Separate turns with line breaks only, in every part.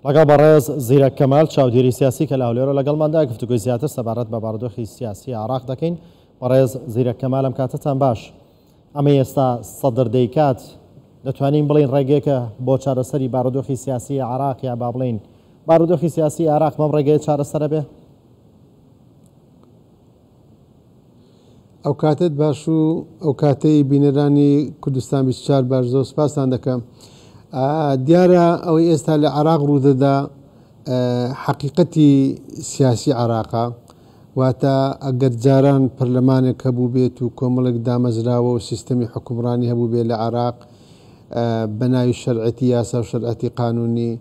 لەگەڵ بەڕێز زیرەک کەمال چاودێری سیاسی کە لە هەولێرەوە لەگەڵماندا گفتوگۆی زیاتر سەبارەت بە بارودۆخی سیاسی عێراق دەکەین. بەڕێز زیرەک کەمال ئەم کاتەتان باش. ئەمەی ئێستا سەدر دەیکات دەتوانین بڵێین ڕێگەیەکە بۆ چارەسەری بارودۆخی سیاسی عێراق یا با بڵێین بارودۆخی سیاسی عێراق بەم ڕێگەیە چارەسەرە بێ؟
ئەوکاتەت باش و ئەوکاتەی بینەرانی کوردستان 24 باش زۆر سپاستان دەکەم. دیارە ئەوەی ئێستا لە عێراق ڕوودەدا حەقیقەتی سیاسی عێراقە، واتە ئەگەر جاران پەرلەمانێک هەبووبێت و کۆمەڵێک دامەزراوە و سیستەمی حوکمڕانی هەبووبێت لە عێراق بە ناوی شەرعەتی یاسا و شەرعەتی قانونی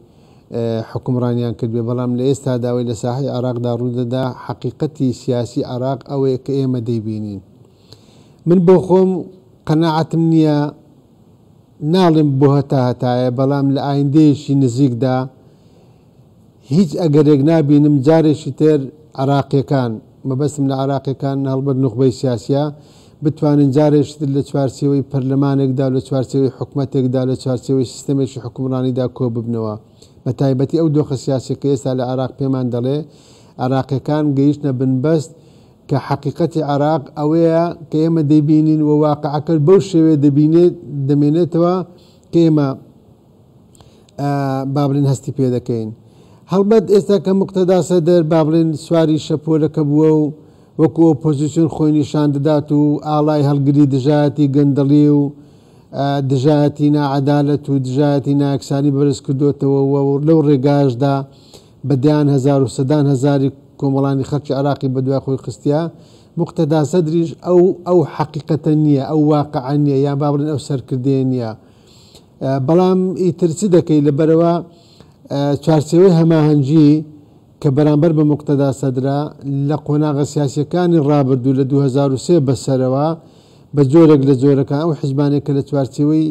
حوکمڕانیان کردبێ، بەڵام لە ئێستادا ئەوەی لە ساحەی عێراقدا ڕوودەدا حەقیقەتی سیاسی عێراق ئەوەیە کە ئێمە دەیبینین. من بۆ خۆم قەناعەتم نییە، ناڵێم بۆ هەتا هەتایە، بەڵام لە ئایندەیەکی نزیکدا هیچ ئەگەرێک نابینم جارێکی تر عێراقییەکان، مەبەستم لە عێراقییەکان هەڵبەت نوخبەی سیاسییە، بتوانن جارێکی تر لە چوارچێوەی پەرلەمانێکدا و لە چوارچێوەی حکومەتێکدا و لە چوارچێوەی سیستەمێکی حوکمڕانیدا کۆببنەوە. بە تایبەتی ئەو دۆخە سیاسییە کە ئێستا لە عێراق پێمان دەڵێ عێراقییەکان گەیشتنە بنبەست کە حەقیقەتی عێراق ئەوەیە کە ئێمە دەیبینین و واقعەکە بەو شێوەیە دەبینێت دەمێنێتەوە کە ئێمە با بڵێین هەستی پێ دەکەین. هەڵبەت ئێستا کە موقتەدا سەدر با بڵێین سواری شەپۆلەکە بووە و وەکو ئۆپۆزیسیۆن خۆی نیشان دەدات و ئاڵای هەڵگری دژایەتی گەندەڵی و دژایەتی ناعەدالەت و دژایەتی نایەکسانی بەرز کردۆتەوە و لەو ڕێگایەشدا بە دەیان هەزار و سەدان هەزاری کۆمەڵانی خەڵکی عێراقی بەدوای خۆی خستیە، موقتەدا سەدریش ئەو ئەو حەقیقەتە نییە، ئەو واقعە نییە یان با بڵێین ئەو سەرکردەیە نییە. بەڵام ئیتر چ دەکەی لەبەرئەوە چوارچێوەی هەماهەنگی کە بەرامبەر بە موقتەدا سەدرە لە قۆناغە سیاسیەکانی ڕابردوو لە 2003 بەسەرەوە بە جۆرێک لە جۆرەکان ئەو حزبانەی کە لە چوارچێوەی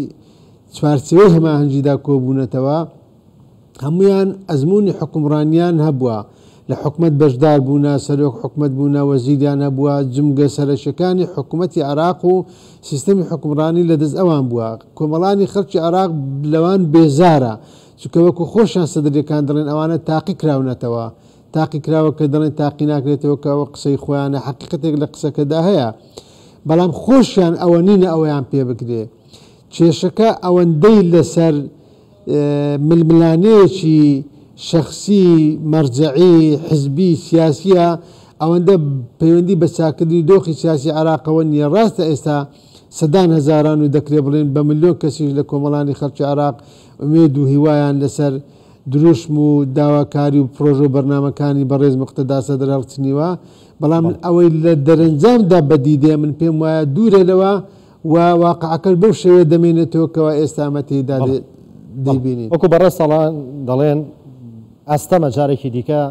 چوارچێوەی هەماهەنگیدا کۆبوونەتەوە هەموویان ئەزموونی حوکمڕانیان هەبووە، لە حکومەت بەشدار بوونە، سەرۆک حکومەت بوونە، وەزیریان هەبووە، جومگە سەرەکیەکانی حکومەتی عێراق و سیستەمی حوکمڕانی لە دەست ئەوان بووە. کۆمەڵانی خەڵکی عێراق لەوان بێزارە، چونکە وەکو خۆشیان سەدریەکان دەڵێن ئەوانە تاقی کراونەتەوە. تاقی کراوە کە دەڵێن تاقی ناکرێتەوە کە ئەوە قسەی خۆیانە، حەقیقەتێک لە قسەکەدا هەیە. بەڵام خۆشیان ئەوە نینە ئەوەیان پێ بکرێ. کێشەکە ئەوەندەی لەسەر ململانێیەکی شەخسی، مەرجەعی، حزبی، سیاسییە، ئەوەندە پەیوەندی بە چاککردنی دۆخی سیاسی عێراقەوە نییە. ڕاستە ئێستا سەدان هەزاران و دەکرێ بڵێین بە ملیۆن کەسیش لە کۆمەڵانی خەڵکی عێراق ئومێد و هیوایان لەسەر دروشم و داواکاری و پڕۆژە و بەرنامەکانی بەڕێز موقتەدا سەدر هەڵچنیوە، بەڵام ئەوەی لە دەرەنجامدا بەدی دێ من پێم وایە دوورە لەوە و واقعەکەش بەو شێوەیە دەمێنێتەوە کەوا ئێستا ئەمە تێیدا دەیبینین.
وەکو بەڕێز ساڵان دەڵێن ئەستەمە جارێکی دیکە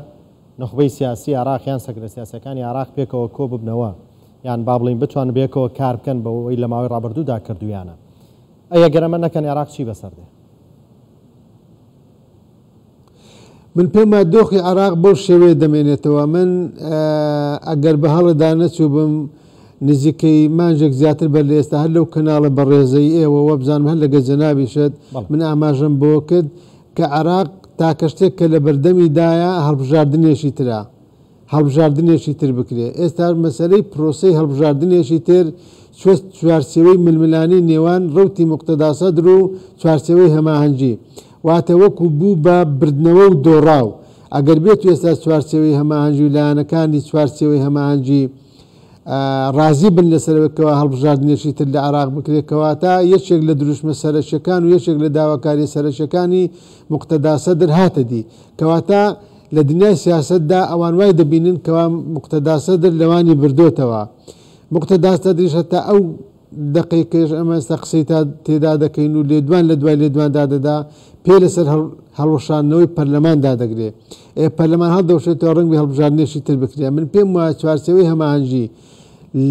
نوخبەی سیاسی عێراق یان سەرکردە سیاسیەکانی عێراق پێکەوە کۆببنەوە یان با بڵێین بتوانن بەیەکەوە کار بکەن بەوەی لە ماوەی ڕابردوودا کردوویانە. ئەی ئەگەر ئەمە نەکەن عێراق چی بەسەر دێ؟
من پێم وایە دۆخی عێراق بەو شێوەیە دەمێنێتەوە. من ئەگەر بە هەڵەدا نەچووبم نزیکەی مانگێک زیاتر بەر لە ئێستا هەر لەو کەناڵە بەڕێزەی ئێوە وەبزانم هەر لەگەل جەنابیشت من ئاماژەم بەوە کرد کە عێراق تاکە شتێک کە لە بەردەمیدایە هەڵبژاردنێکی ترە. هەڵبژاردنێکی تر بکرێ. ئێستا مەسەلەی پرۆسەی هەڵبژاردنێکی تر چوە چوارچێوەی ململانێی نێوان ڕەوتی موقتەدا سەدر و چوارچێوەی هەماهەنگی. واتە وەکو بوو بە بردنەوە و دۆڕاو. ئەگەر بێتو ئێستا چوارچێوەی هەماهەنگی و لایەنەکانی چوارچێوەی هەماهەنگی ڕازی بن لەسەر ئەوەی کەوا هەڵبژاردنێکی تر لە عێراق بکرێ، کەواتە یەکێک لە دروشمە سەرەکیەکان و یەکێک لە داواکاریە سەرەکیەکانی موقتەدا سەدر هاتە دی. کەواتە لە دنیای سیاسەتدا ئەوان وای دەبینن کەوا موقتەدا سەدر لەوانی بردۆتەوە. موقتەدا سەدریش هەتا ئەو دەقێکەیش ئەمە ئێستا قسەی تا تێدا دەکەین و لێدوان لە دوای لێدوان دادەدا پێ لەسەر هەڵوەشاندنەوەی پەرلەمان دادەگرێ. ئێ پەرلەمان هەڵدەوشێتەوە ڕەنگبێ هەڵبژاردنێکی تر بکرێ. من پێم وایە چوارچێوەی هەماهەنگی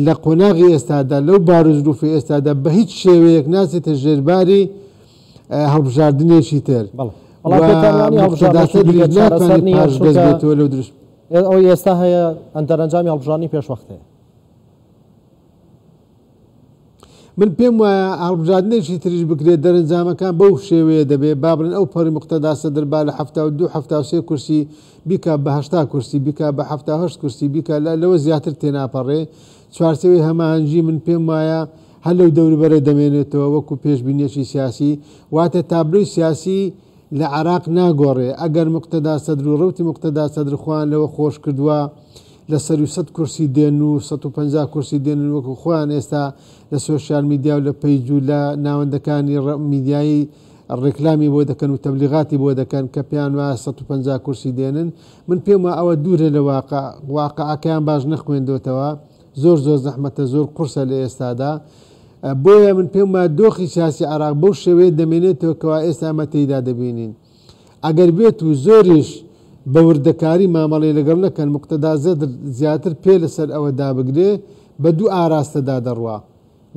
لە قۆناغی ئێستادا لەو باروزروفەی ئێستادا بە هیچ شێوەیەک ناچێتە ژێرباری هەڵبژاردنێکی تر.
بەڵێ. بەڵام پێتان وانییە هەڵبژاردنێکی دیکە چارەسەر نییە چونکە ئەوەی ئێستا هەیە دەرەنجامی هەڵبژاردنی پێشوەختەیە.
من پێم وایە هەڵبژاردنێکی تریش بکرێت دەرەنجامەکان بەو شێوەیە دەبێت، با بڵێن ئەو پەڕی موقتەدا سەدر با لە 72 73 کورسی بیکا بە 80 کورسی، بیکا بە 78 کورسی، بیکا لەوە زیاتر تێناپەڕێ. چوارچێوەی هەماهەنگی من پێم وایە هەر لەو دەوروبەرە دەمێنێتەوە وەکو پێشبینیەکی سیاسی، واتە تابلۆی سیاسی لە عێراق ناگۆڕێ. ئەگەر موقتەدا سەدر و ڕەوتی موقتەدا سەدر خۆیان لەوە خۆش کردووە لە سەروی 100 کورسی دێن و 150 کورسی دێنن وەکو خۆیان ئێستا لە سۆشیال میدیا و لە page و لە ناوەندەکانی میدیایی ڕێکلامی بۆ دەکەن و تەبلیغاتی بۆ دەکەن کە پێیان وایە 150 کورسی دێنن، من پێم وایە ئەوە دوورە لە واقع، واقعەکەیان باش نەخوێندۆتەوە، زۆر زۆر زەحمەتە، زۆر قورسە لە ئێستادا. بۆیە من پێم وایە دۆخی سیاسی عێراق بەو شێوەیە دەمێنێتەوە کەوا ئێستا ئەمە تێیدا دەبینین. ئەگەر بێت و زۆریش بە وردەکاری مامەڵەی لەگەڵ نەکەن، موقتەدا سەدر زیاتر پێ لەسەر ئەوە دابگرێ، بە دوو ئاراستەدا دەڕوا.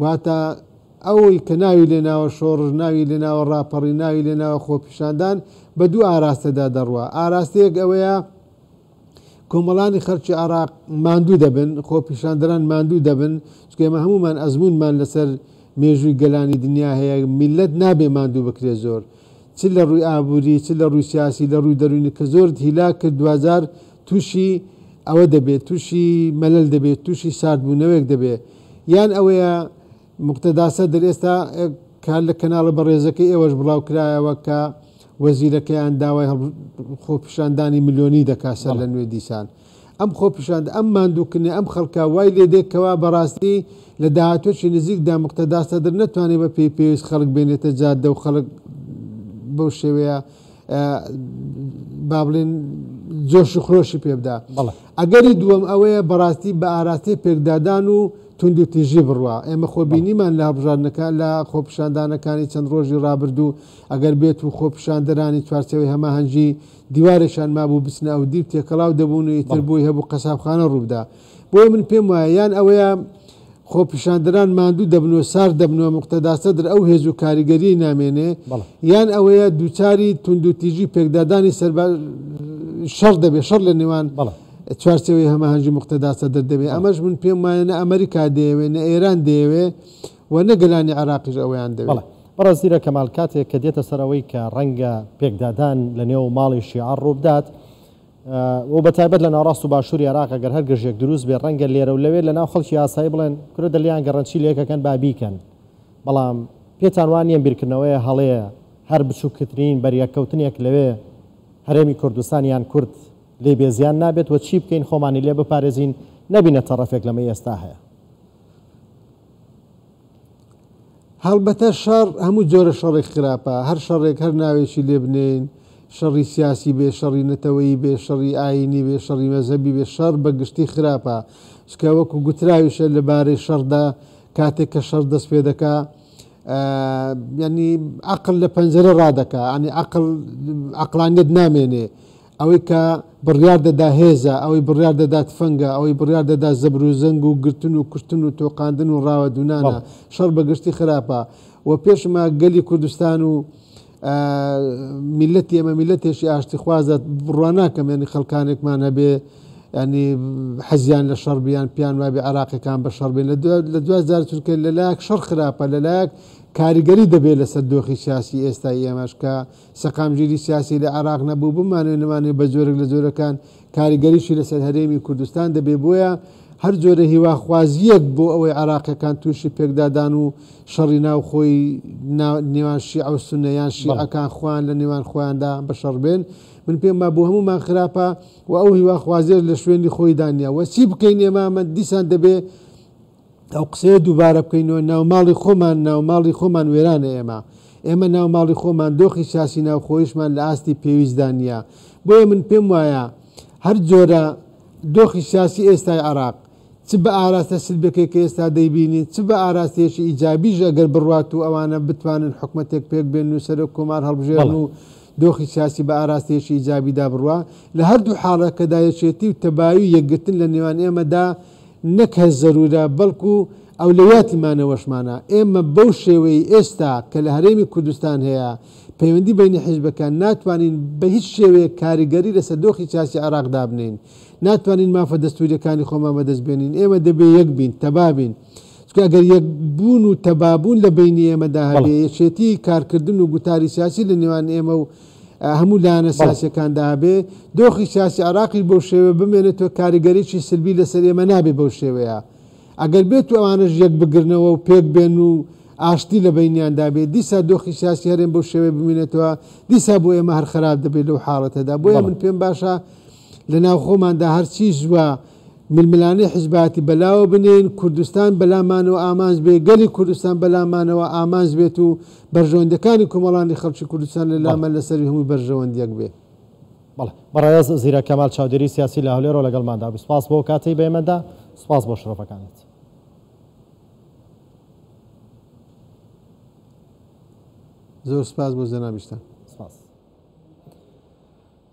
واتە ئەوەی کە ناوی لێناوە شۆڕش، ناوی لێناوە ڕاپەڕین، ناوی لێناوە خۆپیشاندان، بە دوو ئاراستەدا دەڕوا. ئاراستەیەک ئەوەیە کۆمەڵانی خەڵکی عێراق ماندوو دەبن، خۆپیشاندەران ماندوو دەبن، چونکە ئێمە هەموومان ئەزموونمان لەسەر مێژووی گەلانی دنیا هەیە، میللەت نابێ ماندوو بکرێ زۆر، چ لە ڕووی ئابووری، چ لە ڕووی سیاسی، لە ڕووی دەروونی، کە زۆرت هیلاک کرد دواجار تووشی ئەوە دەبێت، تووشی مەلەل دەبێت، تووشی ساردبوونەوەیەک دەبێت. یان ئەوەیە موقتەدا سەدر ئێستا کار لە کەناڵە بەڕێزەکەی ئێوەش بڵاو کرایەوە کە وەزیرەکەیان داوای خۆپیشاندانی ملیۆنی دەکات سەر لە نوێ دیسان. ئەم خۆپیشاند ئەم ماندووکردنە ئەم خەڵکە وای لێ دێت کەوا بەڕاستی لە داهاتووەکی نزیکدا موقتەدا سەدر نەتوانێت بە پێی پێویست خەڵک بێنێتە جادە و خەڵک بەو شێوەیە با بڵێن جۆش و خرۆشی پێ بدا. ئەگەری دووەم ئەوەیە بەڕاستی بە ئاراستەی پێکدادان و توندوتیژی بڕوا. ئێمە خۆ بینیمان لە هەڵبژاردنەکان لە خۆپیشاندانەکانی چەند ڕۆژی ڕابردوو ئەگەر بێت و خۆپیشاندەرانی چوارچێوەی هەماهەنگی دیوارێکیان مابوو بچنە ئەو دیو تێکەڵاو دەبوون و ئیتر بۆی هەبوو قەسابخانە ڕووبدا. بۆیە من پێم وایە یان ئەوەیە خۆپیشاندەران ماندوو دەبن و سارد دەبن و موقتەدا سەدر ئەو هێز و کاریگەریەی نامێنێ، یان ئەوەیە دووچاری توندوتیژی پێکدادانی سەرباز شەڕ دەبێ، شەڕ لە نێوان چوارچێوەی هەماهەنگی موقتەدا سەدر دەبێ. ئەمەش من پێم وایە نە ئەمریکا دەیەوێ، نە ئێران دەیەوێ و نە گەلانی عێراقیش ئەوەیان دەوێ.
بەڵێ بەڕێز زیرەک کەمال، کاتێک کە دێتە سەر ئەوەی کە ڕەنگە پێکدادان لە نێو ماڵی شیعە ڕووبدات و بە تایبەت لە ناوەڕاست و باشووری عێراق ئەگەر هەر گرژێک دروست بێت ڕەنگە لێرە و لەوێ لە ناو خەڵکی ئاسایی بڵێن کورە دەلیان گەڕن چی لێکەکەن با بیکەن، بەڵام پێتان وا نییە بیرکردنەوەیە هەڵەیە هەر بچووکترین بەریەککەوتنێک لەوێ هەرێمی کوردستان یان کورد لێی بێزیان نابێت و چی بکەین خۆمانی لێ بپارێزین نەبینە تەڕەفێک لەمەی ئێستا هەیە؟
هەڵبەتە شەڕ هەموو جۆرە شەڕێک خراپە، هەر شەڕێک هەر ناوێکی لێ بنێین، شەڕی سیاسی بێ، شەڕی نەتەوەیی بێ، شەڕی ئایینی بێ، شەڕی مەزهەبی بێ، شەڕ بە گشتی خراپە. چونکە وەکو گوتراویشە لە بارەی شەڕدا کاتێک کە شەڕ دەست پێ دەکا یانی عەقڵ لە پەنجەرە ڕادەکا، یانی عەقڵ عەقڵانیەت نامێنێ. ئەوەی کە بڕیار دەدا هێزە، ئەوەی بڕیار دەدا تفەنگە، ئەوەی بڕیار دەدا زەبر و زەنگ و گرتن و کوشتن و تۆقاندن و ڕاوەدوونانە. شەڕ بە گشتی خراپە و پێشمە گەلی کوردستان و میللەتی ئێمە میللەتێکی ئاشتیخوازە، بڕوا ناکەم یانی خەڵکانێکمان هەبێ ینی حەزیان لە شەڕ بیان پیان وابێ عراقیەکان بە شەڕ بێن لە دوا جار، چونکە لەلایەک شەڕ خراپە، لەلایەک کاریگەری دەبێت لەسەر دۆخی سیاسی ئێستای ئێمەش کە سەقامگیری سیاسی لە عێراق نەبوو، بمانەوێ نەمانەوێ بە جۆرێک لە جۆرەکان کاریگەریشی لەسەر هەرێمی کوردستان دەبێ، بۆیە هەر جۆرە هیواخوازییەک بۆ ئەوەی عێراقیەکان تووشی پێکدادان و شەڕی ناوخۆی نێوان شیعە و سوننە یان شیعەکان خۆیان لە نێوان خۆیاندا بە شەڕ بێن، من پێم وا بۆ هەموومان خراپە و ئەو هیواخوازیەش لە شوێنی خۆیدا نییە و چی بکەین ئێمە من دیسان دەبێ ئەو قسەیە دووبارە بکەینەوە، ناوماڵی خۆمان ناوماڵی خۆمان وێرانە ئێمە ئێمە ناوماڵی خۆمان دۆخی سیاسی ناوخۆیشمان لە ئاستی پێویستدا نییە، بۆیە من پێم وایە هەر جۆرە دۆخی سیاسی ئێستای عێراق چ بە ئاراستە سلبەکەی کە ئێستا دەیبینین چ بە ئاراستەیەکی ئیجابیش ئەگەر بڕوات و ئەوانە بتوانن حکومەتێک پێک بێن و سەرۆک کۆمار هەڵبژێرن و دۆخی سیاسی بە ئاراستەیەکی ئیجابیدا بڕوا، لە هەردوو حاڵەکەدا یەکێتی و تەبایی و یەکگرتن لە نێوان ئێمەدا نەک هەر زەرورە بەڵکو ئەولەویاتی مانەوەشمانە. ئێمە بەو شێوەیەی ئێستا کە لە هەرێمی کوردستان هەیە پەیوەندی بەینی حیزبەکان ناتوانین بە هیچ شێوەیەک کاریگەری لەسەر دۆخی سیاسی عێراق دابنێین. ناتوانین مافە دەستوریەکانی خۆمان بەدەست بێنین. ئێمە دەبێ یەک بین، تەبا بین. چونکە ئەگەر یەکبوون و تەبابوون لە بەینی ئێمەدا هەبێ، یەکێتی کارکردن و گوتاری سیاسی لە نێوان ئێمە و هەموو لایەنە سیاسیەکاندا هەبێ، دۆخی سیاسی عێراقیش بەو شێوەیە بمێنێتەوە، کاریگەریی سلبی لەسەر ئێمە نابێ بەو شێوەیە. ئەگەر بێت و ئەوانەش یەک بگرنەوە و پێک بێن و ئاشتی لە بەینیاندا بێ، دیسا دۆخی سیاسی هەرێم بەو شێوەیە بمینێتەوە، دیسا بۆ ئێمە هەر خراپ دەبێت لەو حاڵەتەدا. بۆیە من پێم باشە لە ناو خۆماندا هەرچی زووە ململانێی حیزبایەتی بەلاوە بنێین، کوردستان بەلامانەوە ئامانج بێ، گەلی کوردستان بەلامانەوە ئامانج بێت و بەرژەوەندیەکانی کۆمەڵانی خەڵکی کوردستان لە لامان لە سەروی هەموو بەرژەوەندیەک بێ.
بەڵێ بەڕێز زیرەک کەمال چاودێری سیاسی لە هەولێرەوە لەگەڵماندا بوو سوپاس بۆ کاتەی بە ئێمە دا، سوپاس بۆ شرۆڤەکانت.
زۆر سوپاس بۆ جەنابیشتان.